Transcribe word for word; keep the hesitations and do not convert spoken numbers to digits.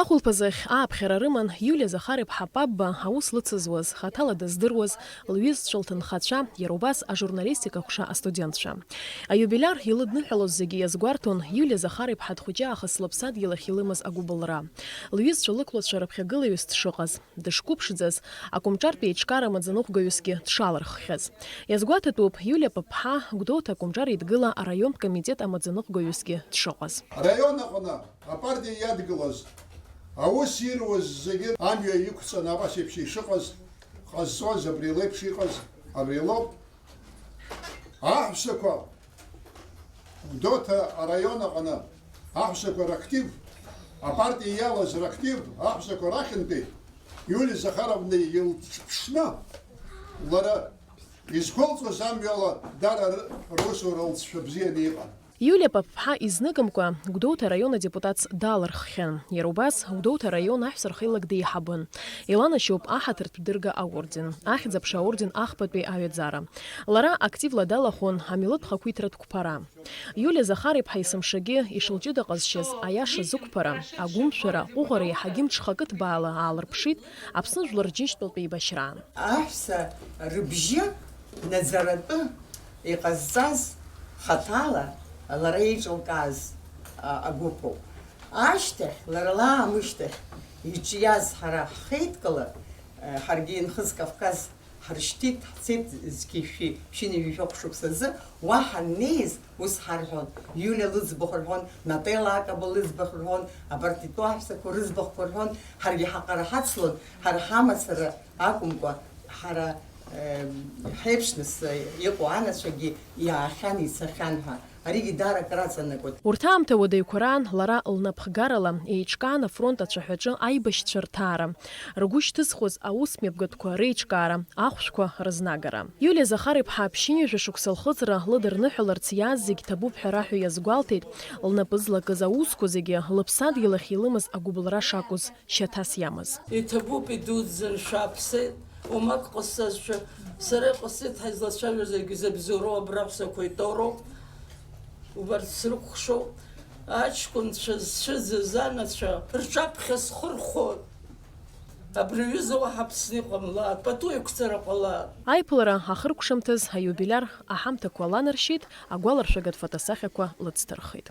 Ахәылԥазы ахь ааԥхьара рыман Иулиа Захар-иԥҳа Папба аус лыцызуаз, хаҭала дыздыруаз, лҩызцәа, лҭынхацәа, иара убас ажурналистика ҟәша астудентцәа. Аиубилиар илыдныҳәалоз зегьы иазгәарҭон Иулиа Захар-иԥҳа дхәыҷы аахыс лыԥсадгьыл ахь илымаз агәыбылра. Лҩызцәа лықәлацәа рыԥхьагылаҩыс дшыҟаз, дышқәыԥшӡаз, акомҿартә еиҿкаара амаӡаныҟәгаҩысгьы дшалырххьаз. Иазгәаҭатәуп, Иулиа Папԥҳа Гәдоуҭа акомҿар еидгыла араионтә комитет амаӡаныҟәгаҩысгьы дшыҟаз. Араион аҟны апартиа иадгылаз аус ируаз зегьы амҩа иқәҵаны абас еиԥш ишыҟаз, ҟазҵоз абри леиԥш иҟаз абри лоуп. Аҳәсақәа, Гәдоуҭа араион аҟны аҳәсақәа рактив, апартиа иалаз рактив аҳәсақәа рахьынтәи Иулиа Захаровна илҿԥшны, лара изқәылҵоз амҩала дара р-, русура лҵшәа бзианы иҟан. Иулиа Папԥҳа изныкымкәа Гәдоуҭа араион адепутатс далырххьан. Иара убас, Гәдоуҭа араион аҳәса рхеилак деиҳабын. Иланашьоуп аҳаҭыртә дырга аорден, ахьӡ-аԥша аорден ахԥатәи аҩаӡара. Лара активла далахәын амилаҭ хақәиҭратә қәԥара. Иулиа Захар-иԥҳа есымшагьы ишылҷыда ҟазшьаз аиаша зықәԥара, агәымшәара, аҟәыӷара еиҳагьы мҽхакы ҭбаала аалырԥшит Аԥсны Жәлар Џьынџьтәылатә еибашьраан. Аҳәса рыбжьы наӡаратәы иҟазҵаз хаҭала лара еиҿылкааз, а, агәыԥуп. Ашьҭахь, лара лаамышьҭахь иҿиаз ҳара ҳхеидкыла, а, ҳаргьы Нхыз Кавказ ҳаршьҭит, ҳцеит зқьи шәи ԥшьынҩажәи жәохә шықәсазы, уа ҳаннеиз, ус ҳарҳәон, Иулиа лыӡбахә рҳәон, Нателла Акаба лыӡбахә рҳәон, абарҭ итәоу аҳәсақәа рыӡбахәқәа рҳәон, ҳаргьы ҳаҟара ҳацлон, ҳара ҳамацара акәымкәа, ҳара, э, ҳеиԥш нас, э, иҟоу анацәагьы иаахьан, ицахьан ҳәа. Аригьы даара акыр аҵанакуеит. Урҭ аамҭа уадаҩқәа раан лара лнапхгарала еиҿкаан афронт ацәаҳәаҿы аибашьцәа рҭаара, ргәы шьҭызхуаз аус мҩаԥгатәқәа реиҿкаара, ахәшәқәа рызнагара. Иулиа Захар-иԥҳа ԥшьынҩажәа шықәса лхыҵра лыдырныҳәаларц иааз зегь ҭабуп ҳәа раҳәа иазгәалҭеит, лнапы злакыз аусқәа зегьы лыԥсадгьыл ахь илымаз агәыбылра шакәыз шьаҭас иамаз. Иҭабуп, идуӡӡан шәааԥсеит, уамак ҟасҵазшәа, сара иҟасҵеит ҳаизлацәажәо зегьы зыбзоуроу абра аҳәсақәа итәоуроуп. Убарҭ срыкәхшоуп. Аҷкәынцәа зцәыӡыз анацәа рҿаԥхьа схырхәоит. Абри аҩыза уаҳа Аԥсны иҟамлааит, пату еиқәҵара ҟалааит. Аиԥылара ахыркәшамҭаз аиубилиар аҳамҭақәа ланаршьеит, агәаларшәагатә фотосахьақәа лыцҭырхит.